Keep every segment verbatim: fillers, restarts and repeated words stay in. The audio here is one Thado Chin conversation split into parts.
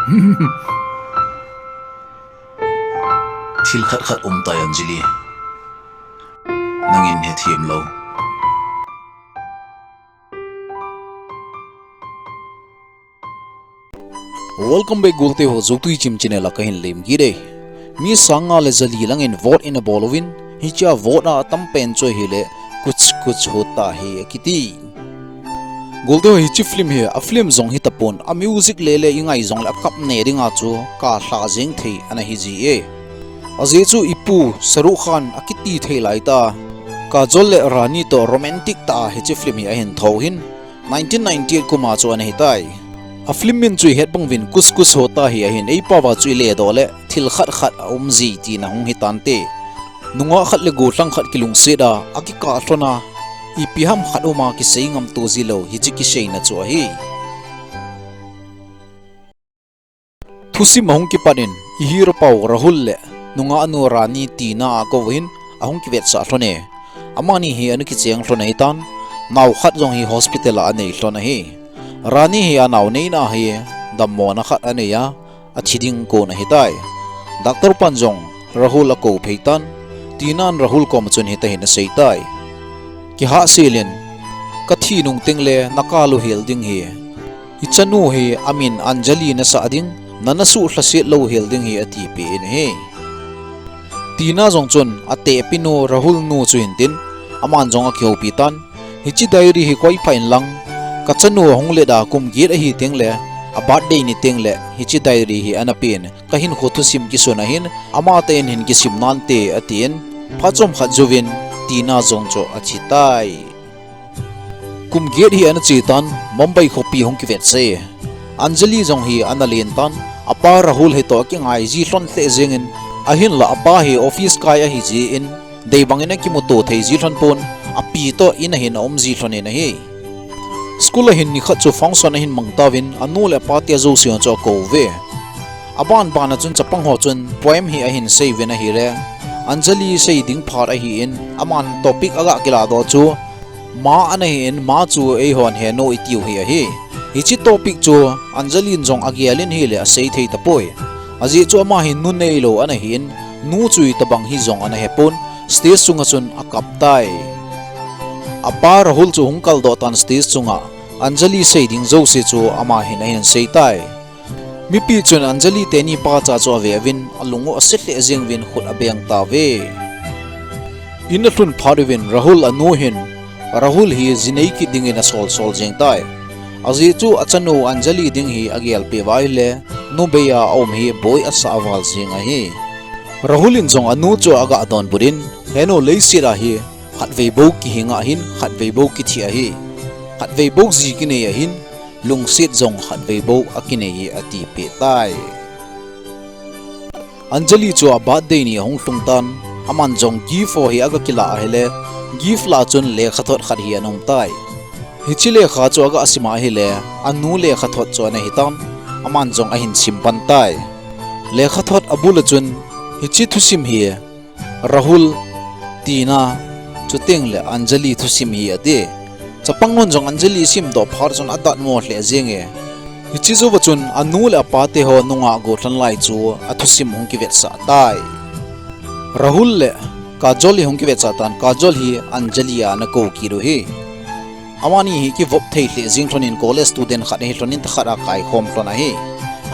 Thil khat khat um tai, Anjali. Nangin hethem lou. Welcome back, golte ho, Zotui Chim channel a kahin lemkit e. Mi sang nga le jali langin vote ina bol uvin, hichea vote a atam pen chu ahile Kuch Kuch Hota Hai akiti. Golte ho, hiche film hi, a film jong hitapon, a music le le ingai jongle akap ne dinga chu kalha jeng thei ana hi ji e. Ajeh chu ipu Shahrukh Khan akiti thei lai ta, Kajol le Rani toh romantic tah a hiche film hi ahin thou hin, nineteen ninety-eight kum a chu ana hitai. A film min chu ihet bang uvin Kuch Kuch Hota Hai ahin, eipao va chu iledoh le thil khat khat aum ji tina hung hitante. Nungah khat le gollhang khat kilungset a, akikah lhon a, ipi ham khat um a kisei ngam to ji lou hiche kiseina chu ahi. Thusim ahung kipat in, i hero pau Rahul le nungah nu Rani tina akou hin ahung kivetsah lhon e. Amani hi ana kicheng lhon ahitan, nao khat jong hi hospital a anei lhon ahi. Rani hi anao neina hi dammona khat anei a, athi ding kon ahitai. Doctor pan jong Rahul akou phei tan, tinan Rahul koma chun hitahin aseitai. Kihahsel in, kathi nung tengle nakal u hel ding hi, ichanu hi amin Anjali nasah ding, nana suhlhaset lou hel ding hi atipeh in ahi. Tina jong chun atehpi nu Rahul nu chu hintin, aman jong akihoupi tan, hiche diary hi koipha inlang, kachanu ahung let a kum get ahi tengle, a birthday ni tengle hiche diary hi ana pen, kahinkho thusim kisun ahin, amatah in hin kisim nante, atin, phat chomkhat jouvin Tina jong chu athi tai. Kum get hi ana che tan, Mumbai khopi hung kivetsah e. Anjali jong hi ana len tan, apa Rahul hitoh akingai ji lhon lheh jengin, ahinla apa hi office kai ahi jeh in, deibangin akimuto thei ji lhon pon, api toh in ahin aum ji lhon in ahi. School a hin nikhat chu function ahin mang tauvin, anu le apa te jouse chu akou uve. Aban ban a chun chapang ho chun poem hi ahin sei uvin ahile, Anjali sei ding phat ahin, aman topic aga kiladoh chu, ma ana hin, ma chu eihon henu itiu hi ahi. Hiche topic chu Anjali in jong agel in ahile asei thei tapoi. Ajeh chu ama hi nu neilou ana hin, nu chu itobang hi jong ana hepon, stage chunga chun akap tai. Apa Rahul chu hung kaldoh tan stage chunga, Anjali sei ding jouse chu ama hin ahin sei tai. Mipi chun Anjali teni pacha chu ave uvin, alung u ase lheh jeng uvin khut abeng tauve. In alhun phat uvin Rahul anu hin, Rahul hi jinei kit dingin asol sol jeng tai. Ajeh chu achanu Anjali ding hi agelpeh uva ahile, nubei a aum hi boi asah val jeng ahi. Rahul in jong anu chu aga donbut in, henu, leiset a hi khatvei bou kihing ahin, khatvei bou kithi ahi. Khatvei bou ji kinei ahin, lungset jong khatvei bou akinei hi atipeh tai. Anjali chu a birthday ni ahung lhung tan, aman jong gift ho hi aga kilah ahile, gift lah chun lekhathot khat hi ana um tai. Hiche lekha chu aga sim a ahile, anu lekhathot chu ana hitan, aman jong ahin sim pan tai. Lekhathot abul a chun, hiche thusim hi Rahul, Tina, chuteng le Anjali thusim hi ati. Chapang nun jong Anjali simdoh phat chun adatmo lheh jenge. Hiche jouva chun anu le apa te ho nungah gollhang lai chu athusim hung kivetsah tai. Rahul le Kajol hi hung kivetsah tan, Kajol hi Anjali a ana kou kit u ahi. Amani hi kivop thei lheh jeng lhonin college student khat ahi lhonin thakhat a kaikhom lhon ahi.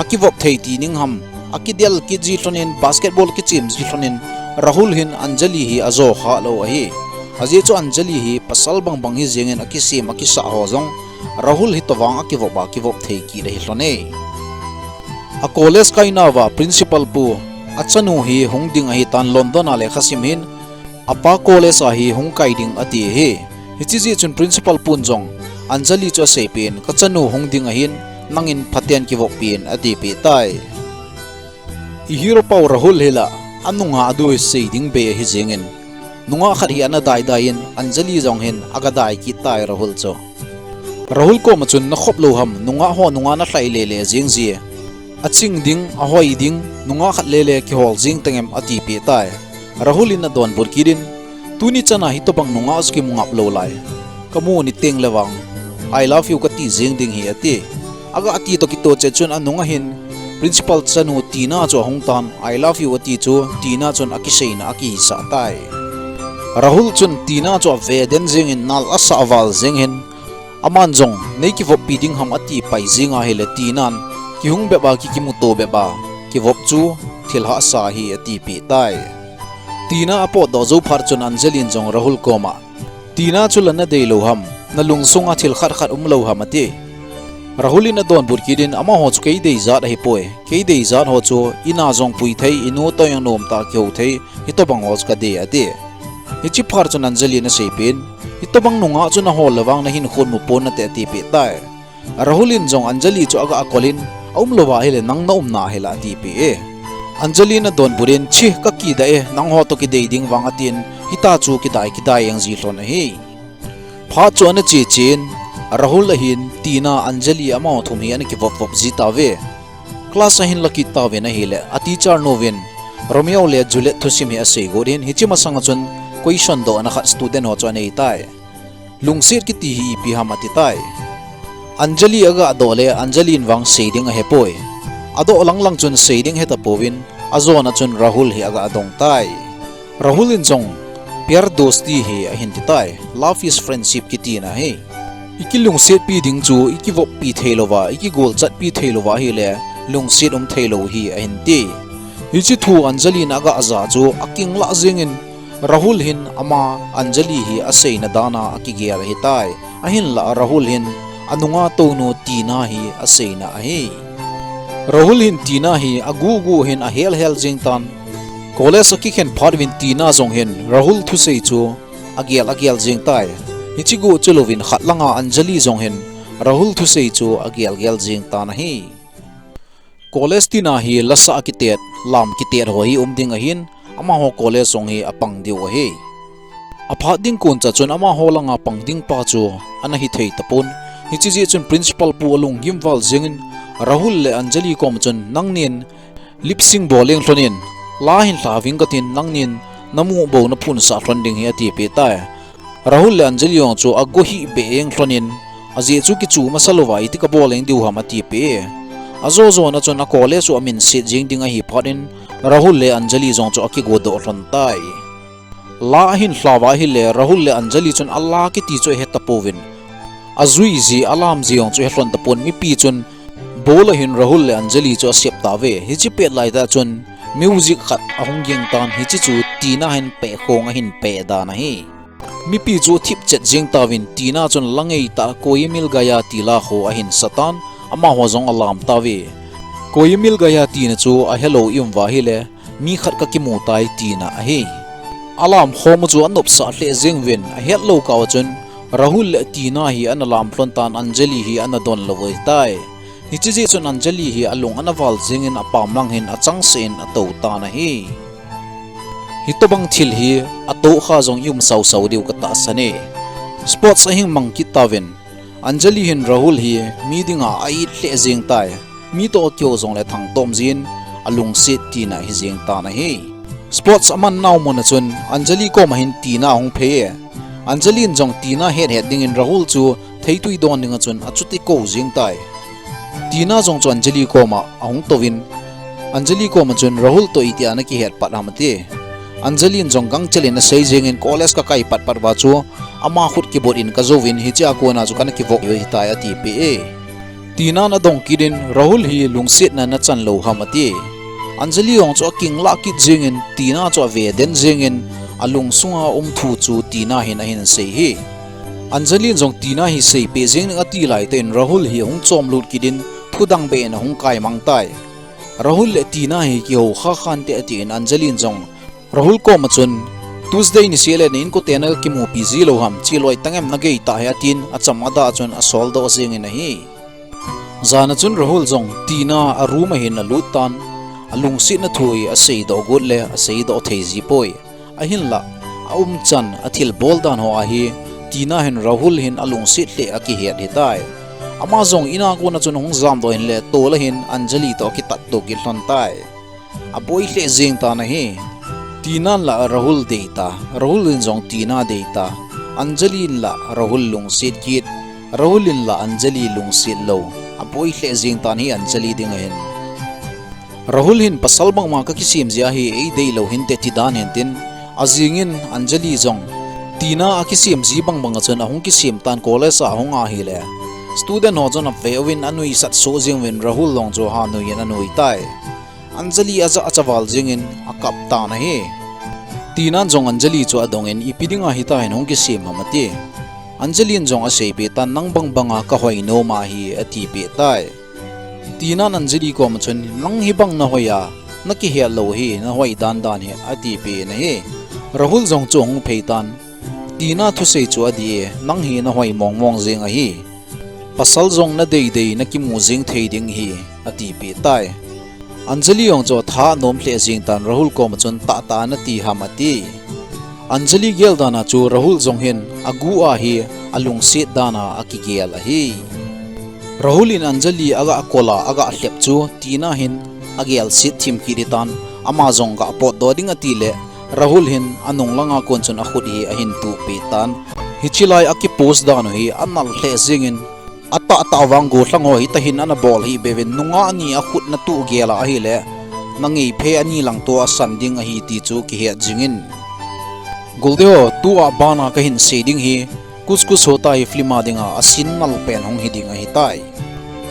Akivop thei ti ning ham, akidel kit ji lhonin basketball kichem ji lhonin Rahul hin Anjali hi ajo kha lou ahi. Ajeh chu Anjali hi pasal bangbang hi jengin akisem akisah ho jong Rahul hi tovang akivop a kivop thei kit ahi lhon e. A college kaina uva principal pu achanu hi hung ding ahitan London a lekha sim hin apa college a hi hung kai ding ati ahi. Hiche jeh chun principal pun jong Anjali chu aseipeh in, kachanu hung ding ahin, nangin phaten kivop peh in atipeh tai. I hero pau Rahul hi la, anungah adu hi sei ding bei ahi jengin, nungah khat hi ana dai dai in, Anjali jong hin aga dai kit tai Rahul chu. Rahul koma chun, nakhop lou ham, nungah ho nungah nalhai lele jeng ji e. Aching ding, ahoi ding, nungah khat lele kihol jeng tengem atipeh tai. Rahul in adonbut kit in, tuni chana hitobang nungah chu kimu ngap lou lai. Kamu ni teng le vang, I love you kati jeng ding ahi ati. Aga ti toh kitoh chet chun anungah hin, Principal chanu Tina chu ahung tan, "I love you," ati chu Tina chun akiseina akihisah tai. Rahul chun Tina chu ave den jengin nal asah val jeng hin, aman jong, "Nei kivoppi ding ham?" ati pai jeng ahile Tina'n, "Kihung bep a, ki kimuto bep a, kivop chu thil hahsa ahi," atipeh tai. Tina apotdoh jou phat chun Anjali'n jong Rahul koma, "Tina chu la nadei lou ham, nalungsunga thil khat khat umlou ham?" ati. Rahul in adonbut kit in, "Amaho chu kei deijat ahipoi, kei deijat ho chu ina jong pui thei, inu toh jong nom tah a kihou thei, hitobang ho chu kadei," ati. Hiche phat chun Anjali'n aseipeh in, "Hitobang nungah chu nahol le vang nahinkhon mu pon nate," atipeh tai. Rahul in jong Anjali chu aga kol in, "Aumlou ahile nang naumna ahi la," atipeh e. Anjali in adonbut in, "Chi, kakidah e, nangho toh kidei ding vang," atin, hitia chu kidai kidai jeng ji lhon ahi. Phat chu ana che che in, Rahul ahin Tina, Anjali amaho thum hi ana kivop vop ji tauve. Class ahin la kit tauvin ahile, a teacher nu vin Romeo le Juliet thusim hi asei got in, hiche masanga chun question dohna khat student ho chu anei tai. Lungset kiti hi ipi ham ati tai. Anjali aga doh le Anjali in vang sei ding ahepoi. Adoh lang lang chun sei ding heta pouvin, ajona chun Rahul hi aga dong tai. Rahul in jong pyar dosti hi ahin ti tai. Love is friendship kitina hi. Iki lungsetpi ding chu, iki voppi thei louva, iki golchatpi thei louva ahile, lungset um thei lou hi ahin ti. Hiche thu Anjali in aga ja chu, akinglah jengin, Rahul hin ama Anjali hi aseina dan a akigel ahitai. Ahinlah Rahul hin anunga tounu Tina hi aseina ahi. Rahul hin Tina hi aguh guh hin ahel hel jeng tan. College akikhen phat uvin Tina jong hin Rahul thusei chu agel agel jeng tai. Hiche guh chu louvin khat langa Anjali jong hin Rahul thusei chu agel gel jeng tan ahi. College tina hi lasah kitet, lam kitet ho hi um ding ahin, amaho college jong hi apang diu ahi. Aphat ding kon cha chun amaho langa pang ding pa chu ana hithei tapon. Hiche jeh chun principal pu alunggim val jengin Rahul le Anjali kom chun, "Nangnin lip sync bol jeng lhonin, la hin lha ving katin, nangnin namu bou naphun sah lhon ding hi," atipeh tai. Rahul le Anjali jong chu ago hih beh jeng lhonin, "Ajeh chu kichu masa louva iti kabol jeng diu ham?" atipeh e. Ajo jona chun a college chu amin set jeng ding ahi phat in, Rahul le Anjali jong chu akigo doh lhon tai. La ahin lhauva ahile, Rahul le Anjali chun ala kiti chu ahe tapouvin, ajui ji, alam ji jong chu ahe lhon tapon. Mipi chun bol ahin Rahul le Anjali chu asep tauve. Hiche pet laitah chun music khat ahung ging tan, hiche chu Tina hin peh khong ahin peh dan ahi. Mipi chu athip chet jeng tauvin, Tina chun la ngeitah Koi Mil Gaya ti la kho ahin sa tan, amaho jong alam tauve. Koi Mil Gaya tina chu ahelou i um uva ahile, mi khat kakimu tai tina ahi. Alam khom u chu anopsah lheh jeng uvin, ahetlou kah a chun Rahul le Tina hi ana lam lhon tan, Anjali hi ana don lou ahitai. Hiche jeh chun Anjali hi alung ana val jengin apam lang hin achangseh in atou tan ahi. Hitobang thil hi atoh kha jong i um sau sau diu katahsan e. Sports ahing mang kit tauvin, Anjali hin Rahul hi mi dinga a-it lheh jeng tai. Mi toh akihou jongle thangtom jin alungset tina ahi jeng tan ahi. Sports aman nau mun a chun Anjali koma hin Tina ahung phei e. Anjali in jong Tina het het dingin Rahul chu theitui don dinga chun achuti kou jeng tai. Tina jong chu Anjali koma ahung touvin, Anjali koma chun, "Rahul toh itia nakihet pat ham?" ati. Anjali in jong gangchel in asei jengin, "College kakai pat pat uva chu ama khut kibot in kajouvin, hichea kona chu kana kivoh u ahitai," atipeh e. Tina'n adong kit in, "Rahul hi lungsetna nachan lou ham?" ati. Anjali jong chu akinglah kit jengin, Tina chu ave den jengin, alungsunga um thu chu Tina hin ahin sei hi. Anjali in jong Tina hi seipeh jeng ding ati laitah in Rahul hi ahung chomlut kit in, thu dang beh in ahung kai mang tai. Rahul le Tina hi kihou kha khante atin, Anjali in jong Rahul koma chun, "Tuesday niseh le na inkote nagakimupi ji lou ham, cheloi tangem nagei tah hi," atin, acham adah chun asol doh jengin ahi. Jan a chun Rahul jong Tina a room a hin alut tan, alungsetna thu hi asei doh got le asei doh thei ji poi. Ahinlah, aumchan, athilbol dan ho a hi, Tina hin Rahul hin alungset lheh akihet ahitai. Ama jong in a kona chun ahung jamdoh in le tol a hin Anjali toh akitatto kit lhon tai. Aboi lheh jeng tan ahi. Tina'n la Rahul dei ta, Rahul in jong Tina dei ta, Anjali in la Rahul lungset kit, Rahul in la Anjali lungset lou. Aboi lheh jeng tan ahi Anjali ding a hin. Rahul hin pasal bangma kakisem ji ahi, eidei lou hinte ti dan hin tin, ajing in Anjali jong Tina akisem ji bangbang a chun ahung kisem tan, college a ahung ahile student ho chun ave uvin anuisat soh jing uvin Rahul jong chu hanui in anui tai. Anjali aja achaval jing in akap tan ahi. Tina jong Anjali chu adong in, ipi dinga hitia hin hung kisem ham ati. Anjali in jong aseipeh tan, nang bangbang a kahoi nom ahi atipeh tai. Tina in Anjali koma chun, nang hi bang nahoi a, nakihet lou hi, nahoi dandan hi atipeh in ahi. Rahul jong chu ahung phei tan, Tina thusei chu adih e, nang hi nahoi mongmong jeng ahi. Pasal jong nadeidei nakimu jeng thei ding hi, atipeh tai. Anjali jong chu atha anom lheh jeng tan, Rahul koma chun, tahtah nati ham ati. Anjali gel dan a chu Rahul jong hin agu a hi alungset dan a akigel ahi. Rahul in Anjali aga kol a aga lhep chu Tina hin agelset thim kit hitan, ama jong ga potdoh ding atile Rahul hin anung langa kon chun akhut hi ahin tuhpeh tan. Hiche lai akipost dan u hi anal lheh jeng in, atahtah vang gollhang ho hitahin ana bol hih beuvin, nungah ni akhut natuh gel a ahile nangei phe ani lang toh asan ding ahi ti chu kihet jing in, goldeho, tua bana kahin sei ding hi Kuch Kuch Hota Hai film a dinga scene nal pen hung hiding ahitai.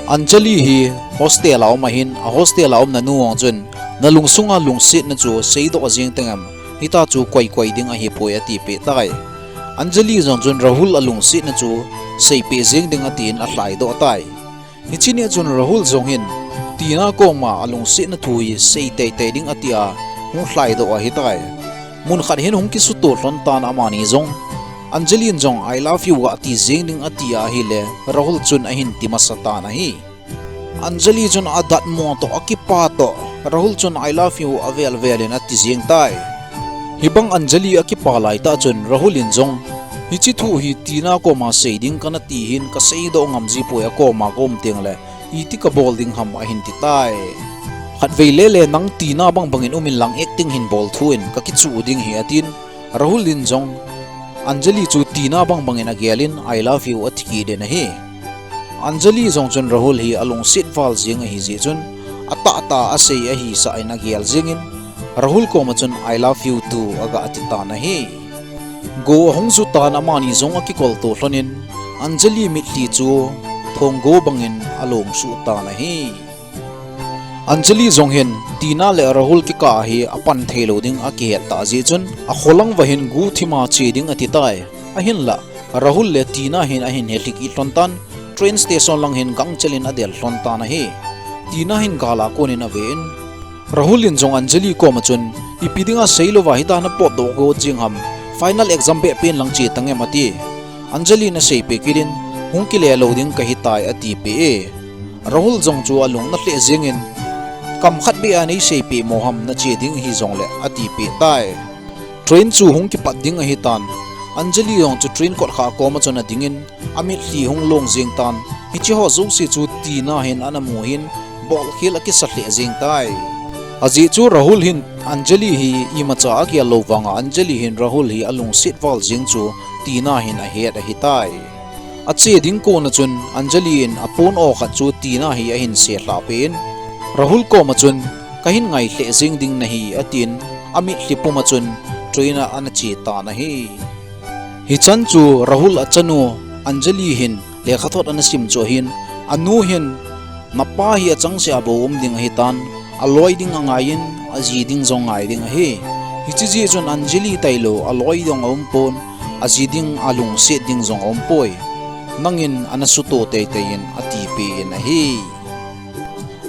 Anjali hi hostel a um ahin, a hostel a umna nu jong chun, nalungsunga lungsetna chu seidoh jeng tengem, hitia chu koikoi ding ahipoi atipeh tai. Anjali jong chun Rahul alungsetna chu seipeh jeng ding atin alhaidoh tai. Hiche nia chun Rahul jong hin Tina koma alungsetna thu hi sei teitei ding atia hung lhaidoh ahitai. Mun khat hin hung kisuto lhon tan amani jong, Anjali in jong I love you gati jeng ding ati ahile Rahul chun ahin ti masa tan ahi. Anjali chun adatmo toh, akipa toh, Rahul chun I love you avel vel in ati jeng tai. Hibang Anjali akipa laitah chun Rahul in jong, hiche thu hi Tina koma sei ding kanati hin, kaseidoh ngamji poi, akoma kaum tengle iti kabol ding ham ahin ti tai. Khatvei lele nang Tina bangbang in um inlang acting hin bol thou in, kakichuh ding hi atin, Rahul in jong Anjali chu Tina bangbang in agel in I love you ati kit in ahi. Anjali jong chun Rahul hi alungset val jeng ahi jeh chun, atahtah asei ahisah in agel jeng in, Rahul koma chun I love you too aga ti tan ahi. Go ahung ju tan amani jong akikolto lhon in, Anjali mitlhi chu thonggo bangin along suh tan ahi. Anjali jong hin Tina le Rahul kikah a hi apan theilou ding akihet tah jeh chun, akholang va hin gu thima che ding ati tai. Ahinlah Rahul le Tina hin ahin helhi kit lhon tan, train station lang hin gangchel in adel lhon tan ahi. Tina hin gal a kon in ave in, Rahul in jong Anjali koma chun, ipi dinga seilouva hitia napotdoh got jeng ham, final exam behpen lang che tangem ati. Anjali in aseipeh kit in, hung kile lou ding kahitai atipeh e. Rahul jong chu alung nalheh jeng in, kam khat beh a neiseipeh mo ham, nache ding hijongle atipeh tai. Train chu hung kipat ding ahitan, Anjali jong chu train kotkha koma chun ading in, amitlhi hung long jeng tan, hiche ho jouse chu Tina hin ana mu hin, bolkhel akisa lheh jeng tai. Ajeh chu Rahul hin Anjali hi imacha agel lou vanga Anjali hin Rahul hi alungset val jeng chu Tina hin ahet ahitai. Ache ding kona chun Anjali in apon aw khat chu Tina hi ahin selhah peh in, Rahul koma chun, kahin ngai lheh jeng ding nahi atin, amitlhi puma chun train a ana che tan ahi. Hichan chu Rahul achanu Anjali hin lekhathot ana sim chu ahin, anu hin, napa hi achangseh a bou um ding ahitan, aloi ding angai in, aji ding jong ngai ding ahi. Hiche jeh chun Anjali tailou aloi jong aumpon, aji ding alungset ding jong aumpoi. Nangin ana suto teitei in atipeh in ahi.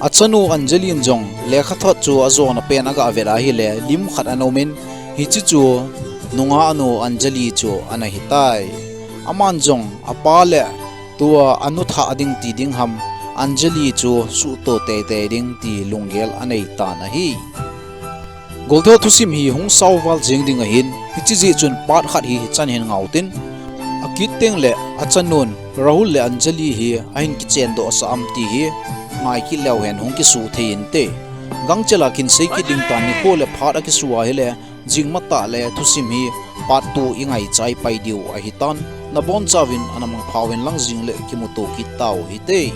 Achanu Anjali in jong lekhathot chu ajona pen aga vet ahile lim khat ana um in, hiche chu nungah nu Anjali chu ana hitai. Aman jong apa le tua anu thah ding ti ding ham, Anjali chu suhto teitei ding ti lunggel anei tan ahi. Goldeho, thusim hi hung sao val jeng ding ahin, hiche jeh chun part khat hi hichan hin ngau tin, akit tengle achanun Rahul le Anjali hi ahin kichendoh sah am ti hi ngai kit leu hen hung kisu thei inte. Gangchel a kin sei kit ding tan, nikho le phat akisu ahile, jing matah le thusim hi part two ingaichai pai diu ahitan, nabonchauvin ana mangpha uvin lang, jingle kimuto kit tau hite.